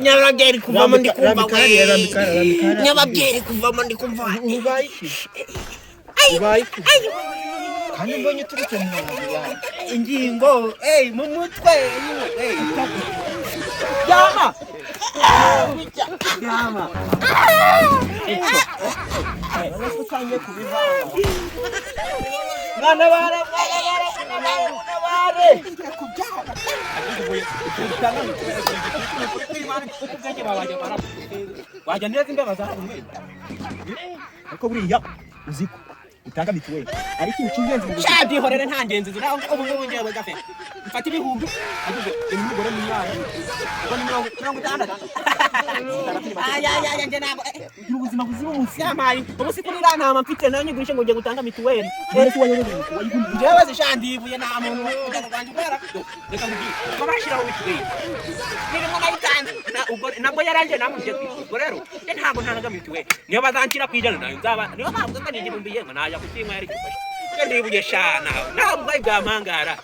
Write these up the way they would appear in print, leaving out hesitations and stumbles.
Nyababyeyi kuvamo ndi kumva we. Nyababyeyi kuvamo ndi kumva. Ubaye iki? Ubaye iki? Kandi mbonye uturutse mu nzu yawe. Ingingo, mu mutwe. Jama. Jama. Utangiye kubivanga. Mwana bara, mwana bara, mwana bara, mwana bare. Wajya neza imbeba zawe. Ariko buriya uziko utanga mituweli ari ikintu cy'ingenzi mu buzima. Sha byihorere nta ngenzi ziraho ubu ngubu ngewe gafe. Mfata ibihumbi agize umugore n'umwana. Ubwo ni 60. Aya aya aya nje ntabwo Ugira ubuzima buzira umuze. yamaye. Ubu si kuri iriya ntama mfite nayo nyigurishe ngo ngiye gutanga mituweli. None se wayobewe wayiguriye? Njyewe zishandivuye nta muntu umuryango wanjye ubera. Reka nkubwire. Ko bashyiraho mituweli. Nirimo nayitanze. Ubwo nabwo yarangiye namwe ngiye kwishyura. Ubwo rero njye ntabwo ntanga mituweli. Niyo bazanshyira ku ijana nayo nzaba. Niyo bavuga ngo ni igihumbi yemwe najya kukinywa yari gufasha. Njye ndibuye shana. Ntabwo bwari bwampangara.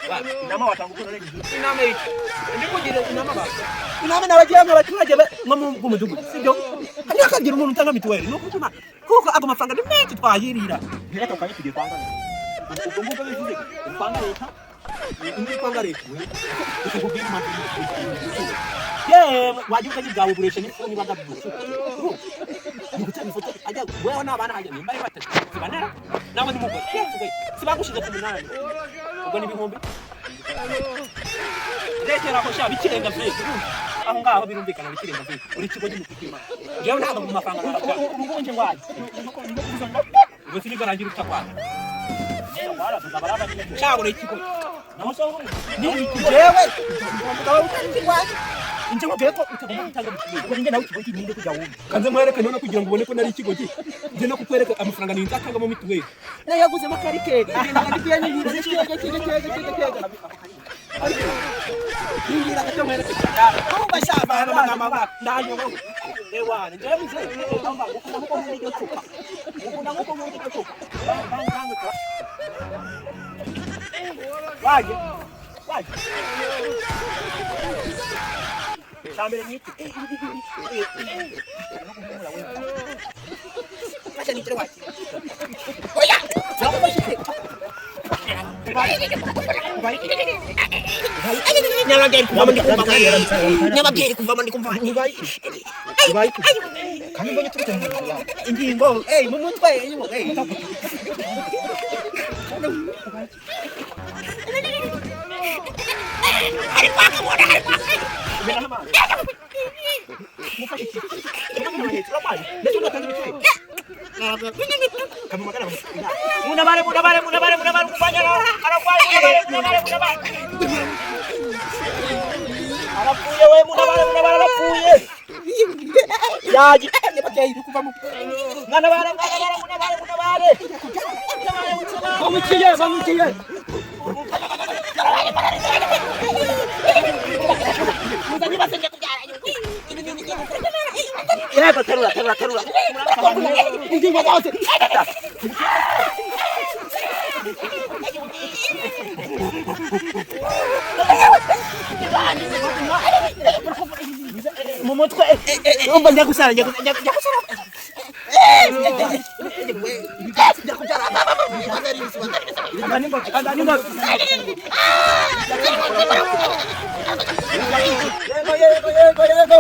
Inama watanga uko nari ngiye. Inama y'iki? Ndi kugira inama abantu. Inama nabagira ngo abaturage nko mu mudugudu sibyo? Hanyuma hakagira umuntu utanga mituweli. Ni ukuri Imana. Kuko ago mafaranga ni menshi twayirira. Ntera kanya tugiye kwanga. Ubwo ngubwo bivuze ko kwanga leta, indi kwanga leta. Ukubwira impamvu. Yewe wajya ukajya ubwawe buresha n'ifuni bagabuze. Ni gutera ifoto ajya wewe n'abana hajya nimba ari batatu sibanera nawe n'umugore yesu we sibagushize ku munani ubwo ni ibihumbi rekera aho sha bikirenga vye aho ngaho birumvikana bikirenga vye uri kigo cy'umutuku Imana jewe ntabwo mu mafaranga ntabwo ubu ngubu nje ngwaye ubwo sinigarangira utakwana sha uri ikigo ni jewe ukaba utari ngwaye nje nkubwiye ko utagomba gutanga mituweli. Ubwo ninjye nawe ikigo cy'inde kujya wumva. Kanze nkwereke none kugira ngo ubone ko nari ikigo gye nje no kukwereka amafaranga ninzi atangamo mituweli nayaguzemo karikeri waje waje cyambere ni iki Acha nitere wapi oya Nyababyeyi kuvamo ndi kumva we. Nyababyeyi kuvamo ndi kumva. Ubaye iki? Ubaye iki? Kandi mbonye uturutse mu nzu yawe. Ingingo, mu mutwe, Munabare, munabare, munabare, munabare, munabare, aragwaye, munabare, munabare, munabare. Arapfuye we, munabare, munabare, arapfuye. Yaje, nyababyeyi kuvamo. Mwanabare, mwanabare, munabare, munabare. Bamuciye, bamuciye. Yego, terura, terura, terura. Ingingo zose. Mu mutwe umva njya gusara njya njya gusara njya kubyara. Yego yego yego yego.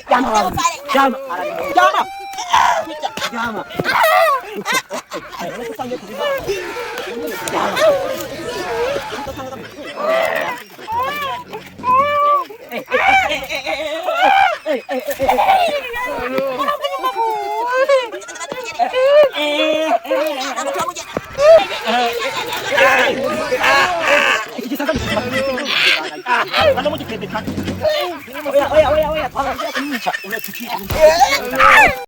Jama, jama, jama. Oya, oya, oya, oya.